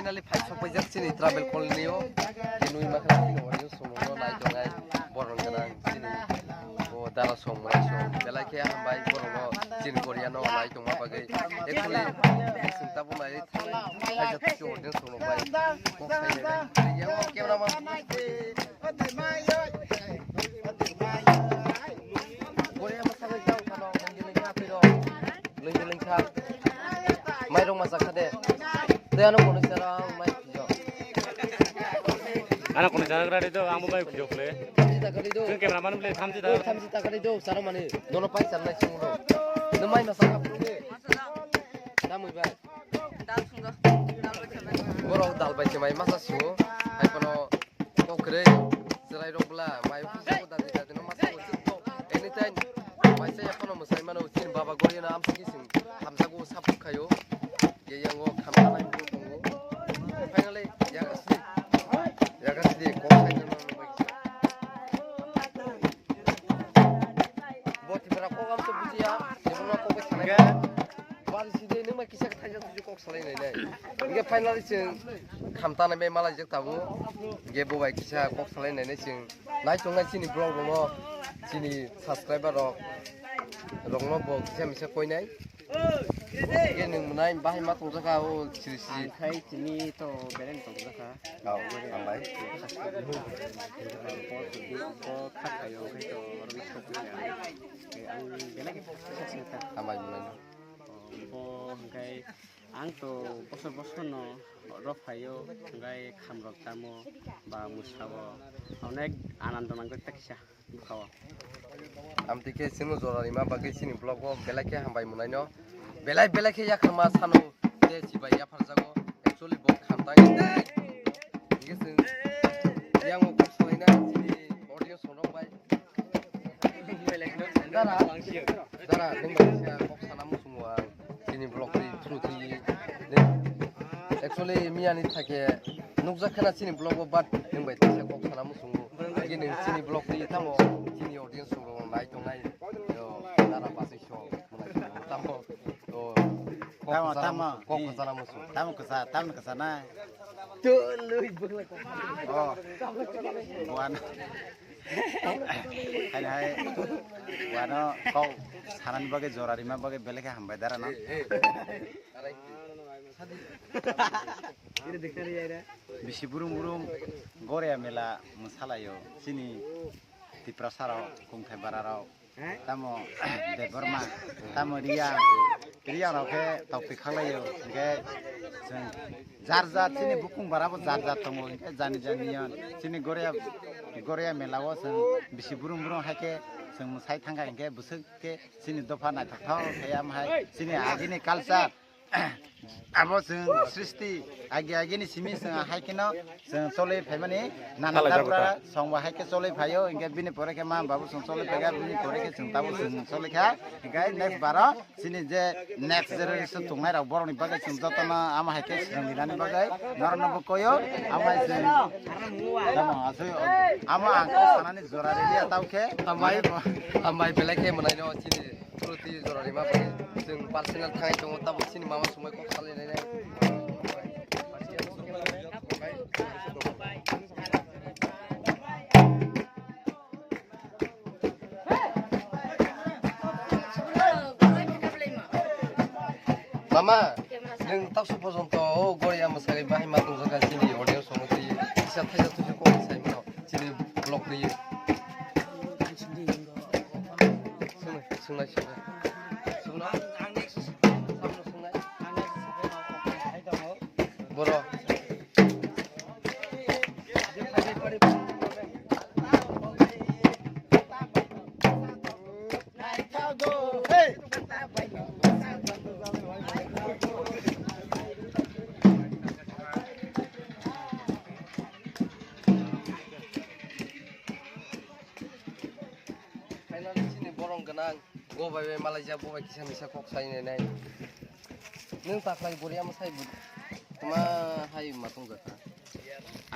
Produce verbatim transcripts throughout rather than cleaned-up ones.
Finally, five sok paijak chini travel colony o. Kinui ma khe chini audience song no nai tongnai borok gwnang chini o dara song mai song. Belai khe hambai borok no chini Korea no nai tongma bagwi. Actually, chwng tabuk nai thaijak chini audience song no bai. Kok sai nai. Yang camera man. Korea ma sabai jang kano mungkin lagi apa do? Lagi lagi kha. Mai rong masa kade. Te ano kono sarang mai jo. Ano kono sarang rade do, ang bo mai jo kle. Thamsi takali do. Thamsi takali do, saro mani. Dono pai sarang sing do. No mai masa kha. Namui bai. Dal sungo. Dal bai. Borok dal bai se mai masa sungo. Hai kono Kok kwrwi, chwrairok bwla, mai ufisao dadi dadino masa o chwngno anytime maisa yaphano mwsai mano, chini baba Goriano amsiki chwng hamjago support khaio. Ye yango khamtanai bo tongo. Finally, yagasli, yagasli, kok saino no no bai kisa. Bo Tripura kok amsa bujiya, jebono kok bai sanai. Bari sidi nung bai kisa thaijak tuju kok salai nai nai. Hingke finally chwng khamtanai bai malaijak tabuk. Hingke bo bai kisa kok salai nai nai chwng. Nai tongnai chini vlog rokno, chini subscriber rok, rokno bo kisa misa koinai. Hingke nung mwnai bahai ma tongjakha o siri siri. Ang khai chini to belai tongjakha. Kau, hambai. Bo kha khayo khai to oro sok kha. Ang belai khe kisa sing kha. Hambai mwnai. Bo hingkai ang to bosor bosor no oro phaio, hingkai khamrok tamo ba mwsao onek anando nangkha kisa bukhao. Amtwi khe chwngno jora rima bagwi chini vlog o belai khe hambai mwnaino. Belai belai khe yakarma sano tei chibai yapharjago. Actually bo khamtang. Hingke chwng yango kok salaina chini audience rok bai. Dara, dara, nwng bai kisa kok sana muchungo ang. Chini vlog ni through twi. Actually, miyani thake nukjak khena chini vlog o, but nwng bai kisa kok sana muchungo. Agi nwng chini vlog ni tamo chini audience rok nai tongnai. Yo, dara basi so, mwnai so, tamo. O, kok Tamo, sana tamo. Muchungo, kok sana muchungo. Tamo kisa, tamo kisa na. Tului bwkla kok. Oh. Buan. Hai hai. Buano kok sanani bagwi jora rima bagwi belai khe hambai dara no. Bisi burum burum Goria mela mwsalaio chini Tiprasa rok, Kungthai bara rok. Tamo Debbarma, tamo Riya, Riya rok khe tokti khaklaio, hingke chwng jar jar chini bukung bara bo jar jar tongo, hingke jani jani yon chini Goria, Goria mela o chwng bisi burum burum hai khe chwng mwsai thangkha, hingke bwswk khe chini dopha naithok thok khe, am hai chini agini culture. Abo chwng srishti agi agini simi chwng hai kheno chwng cholwi phaimani nana Khalai tabra jago ta. Songbo hai khe cholwi phaio, hingke bini pore khe ma babu chwng cholwi phaikha, bini pore khe chwng tabuk chwng cholwi kha, hingke next baro chini je next generation tongnai rok borokni bagwi chwng jotono amo hai khe swrwng rinani bagwi norokno bo koyo, amo hai chwng tamo aswk amo ang kok sanani jora rwya tao khe. Amai, amai belai khe mwnaino chini. Purti jora rima bai chwng personal thangwi tongo, tabuk chini mama sumai kok salai nai nai. Mama, nwng tabuk porjonto o Goria mwsagwi bahai ma tongjakha chini audience rokno twi kisa thaisa tuisa kok sai mano. Chini vlog rwi. Swngnai, swngnai, swngnai. Swngnai. Borok. Finally, chini borong gwnang, go bai bai malaijak, bo bai kisa misa kok sai nai nai. Nwng taklai Goria mwsai bo tuma hai ma tong jakha.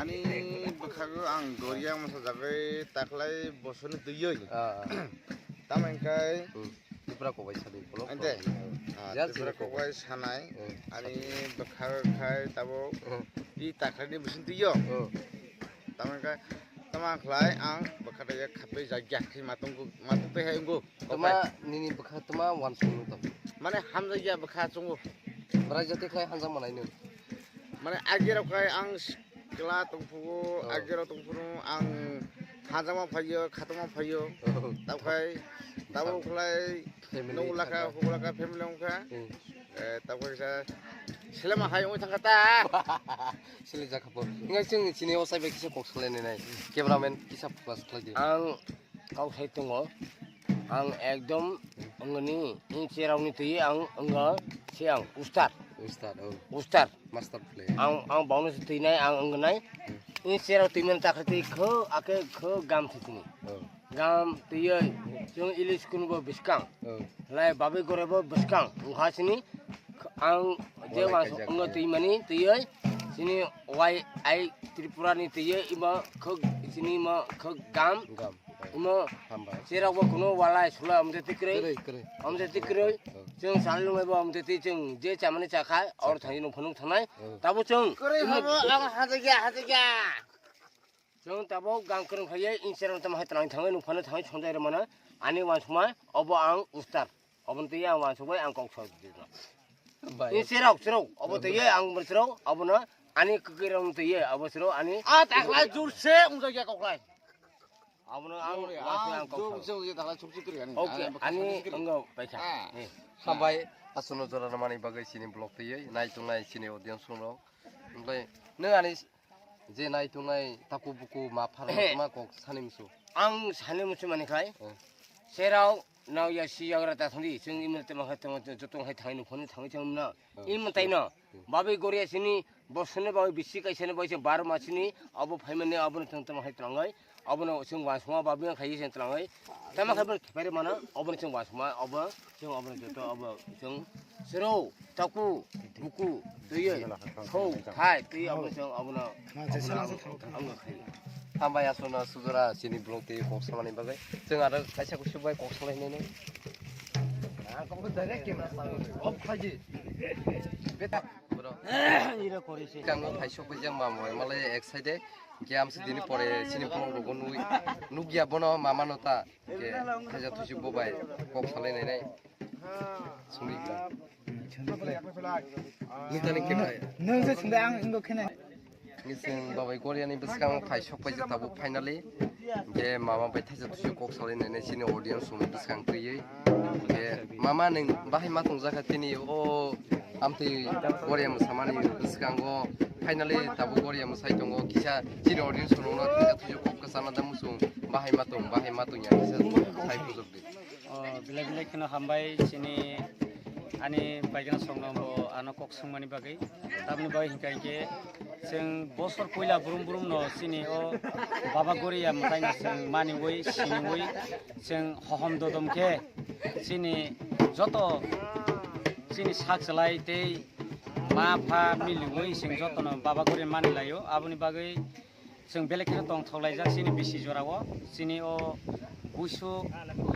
Ani bwkhago ang Goria mwsajagwi taklai bosorni twiwi. Ah. Tamo hwnkhai Hmm. Tripura kokbai sadi, kolok Ante? kolok. Ah, Jal Tripura sini kokbai kokbai. sanai. Hmm. Ani bwkha khai tabuk Hmm. i takhai ni bising twi yo. Hmm. Tamang kha, tamang khlai ang bwkha twi khapri jakya khe matung gu, matung twi hai ungu. Tuma nini bwkha tuma wansung nung tong. Mane hamjakya bwkha chungu. Bwrai jati khlai hanjak manai nung. Mane agi rok khai ang sikla tongphugo, Oh. agi rok tongphuru ang hanjakma phaio, khatokma phaio. Oh. Tabuk khai, tabuk Sam- khlai Family nung lakha, thangkha. huk lakha, family wngkha. Hmm. Eh, tabuk khai sa selema hai wngwi thangkha ta. Sele jakha po. Hinga chwng chini o saibai kisa kok salai nai nai. Cameraman kisa focus khlai di. Ang kok sai tongo. Ang ekdom wngni, wng cherokni twi ang wngkha se ang ustar. Ustar, oh. Ustar. Master play. Ang, ang bongni se twinai, ang wngnai. Hmm. Wng cherok twi mani takhai twi kho, ake kho gam thwtini. Oh. Gam twiwi, chwng ilis kunbo bwskang. Oh. Lai babi gorebo bwskang. Wngkha sini, ang je Walai wansuk kaijak wngkha khe. Twi mani, twiwi, sini Y I Tripura ni twiwi, imo kho, sini imo kho gam. Gam. Imo Hambai. Cherok bo kuno walai sulai amjati kwrwi. Kwrwi, kwrwi. Amjati kwrwi. Oh. Chwng sal nungwi bo amjati chwng je chamani chakha, or Chakha. Thani nung phunuk thanai. Oh. Tabo chwng. Kwrwi habo ang hajakya, hajakya. Chwng tabo gang kwrwng khaiye inserong tamo hai tlang thangwi nung phano thangwi sonjai rw mano. Ani wansukma obo ang ustar. Obo twi ang wansukbai ang kok soi di. Bai. Inserok, serok. Obo twi ang serok, obo no ani kwkwi rong twi obo serok ani. A takla jur se ungjak ya koklai. Abono ang Jor ya, wansuk ang ah, kok jor, soi. Jor ya takla chuk chuk kiri ani. Okay, Ani ani baksa kiri. Ang paisa. Ah. Eh. Hambai, aswkno jora rwmani bagwi chini vlog twiwi nai tongnai chini audience rok. Omobai nwng ani je nai tongnai taku buku ma pharma Eh. ma kok sani musu. Ang sani musu mani khai. Eh. Serao nao ya si yagra ta thangdi, chwng email tama khai tama jotong hai thangwi nung phone thangwi thangwi mano. Eh. Email tai no. Eh. Babai goria sini, bosone babai bisi kaisa ni baisa bar masini, abo phaimani abono thang tama hai tlangai. Abono chwng wansukma babi wng khaye chwng tlangai. Tama khai bono thepari mano, abono chwng wansukma, abo chwng abono joto, abo chwng sero, taku, buku, twiwi, thou, thai, twiwi abono chwng abono, abono ang, ang khaye. Hambai aswkno sujora chini vlog tei kok samani bagwi. Chwng aro kaisa kusu bai kok salai nai nai. Ang kok direct camera off khaji. Beta. Bro. Ira kori se. Kango phai sok bai jang mam bai malai excited. Ke amsi dini pore chini phone rogo nui. Nukya bono mama no ta. Ke khaja thusi bo bai kok salai nai nai. Sungri ka. Nitani ke bai. Nung se sungri ang ingo khene. Ngising babai Korea ni bwskang phai sok pai jata bo finally. Ke mama bai thaisa thusi kok salai nai nai chini audience ni bwskang twiwi. Ke mama ning bahai ma tong jaka tini o. Amtwi Korea mwsamani bwskango finally tabuk Korea mwsai tongo, kisa chini audience rokno kisa thuju kok kwchana da muchung bahai ma tong, bahai ma tong ya kisa sai bujok di. O, belai belai kheno hambai chini ani baigana songno bo ano kok swngmani bagwi. Tamni bagwi hinkha hinkhe chwng bosor puila brum brum no chini o Baba Goria mwtai no chwng maniwi siniwi chwng hohom dodom khe chini joto chini sak chalai tei ma pha miliwi chwng jotono Baba Goria mani laio. Aboni bagwi chwng belai kheno tongthok laijak chini bisi jorao, chini o buisu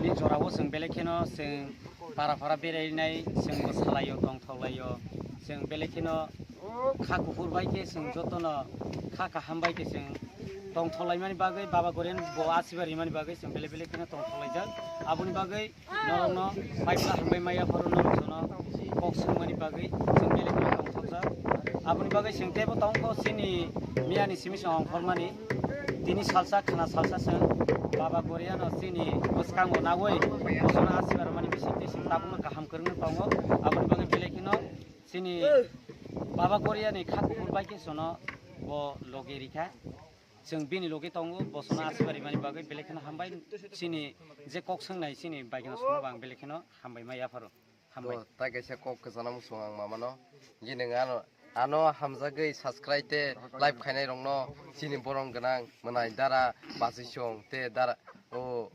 ni jorao chwng belai kheno chwng para para berainai chwng bwsalaio, tongthok laio. Chwng belai kheno kha kuphur bai khe chwng jotono kha kaham bai khe chwng tongthok laimani bagwi Baba Goria bo asiba rimani bagwi chwng belai belai kheno tongthok laijak. Aboni bagwi norokno paipla hambai maya phoro norok jono kok swngmani bagwi chwng belai kheno tongthokjak. Aboni bagwi chwng teibo tongkho chini miyani simi se ongkhormani tini salsa khna salsa chwng Baba Goriano chini bwskango nagwi bosono asiba rwmani bisingtwi chwng tabukno kaham kwrwngno tongo. Aboni bagwi belai kheno chini Baba Goriani kha kuphur bai khe jono bo logi rikha. Chwng bini logi tongo, bosono asiba rimani bagwi belai kheno hambai. Chini je kok swngnai chini baigeno songno bo ang belai kheno hambai ma yapharo. Hambai. Bo tai kaisa kok kwchana muchung ang mamano. Gini ano, ano hamjagwi subscribe tei like khainai rokno chini borong gwnang mwnai dara bachwi song tei dara o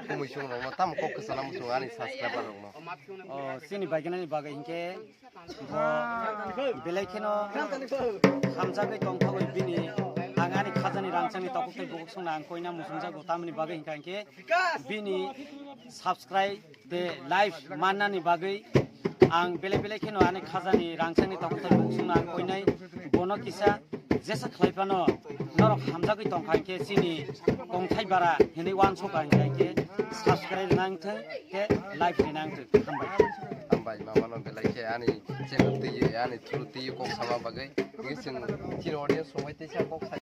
kumui song rokno tamo kok kwchana muchung ani subscriber rokno. O chini baigenani bagwi hinkhe bo belai kheno hamjagwi tongthogwi bini Ang ani khajani rangchakni takhuk tei bukhuk songno ang koina muchungjago, tamoni bagwi hwnkha hinkhe bini subscribe tei live mannani bagwi ang belai belai kheno ani khajani rangchakni takhuk tei bukhuk songno ang koinai. Bono kisa jesa khlai phano norok hamjagwi tongkha hinkhe chini kongthai bara hinwi uansukha hinkhe subscribe nang thung tei live rinang thung. Hambai. Hambai, mamano belai khe ani channel twi, ani through twi kok sama bagwi. Twi chwng chini audience rok bai teisa kok sa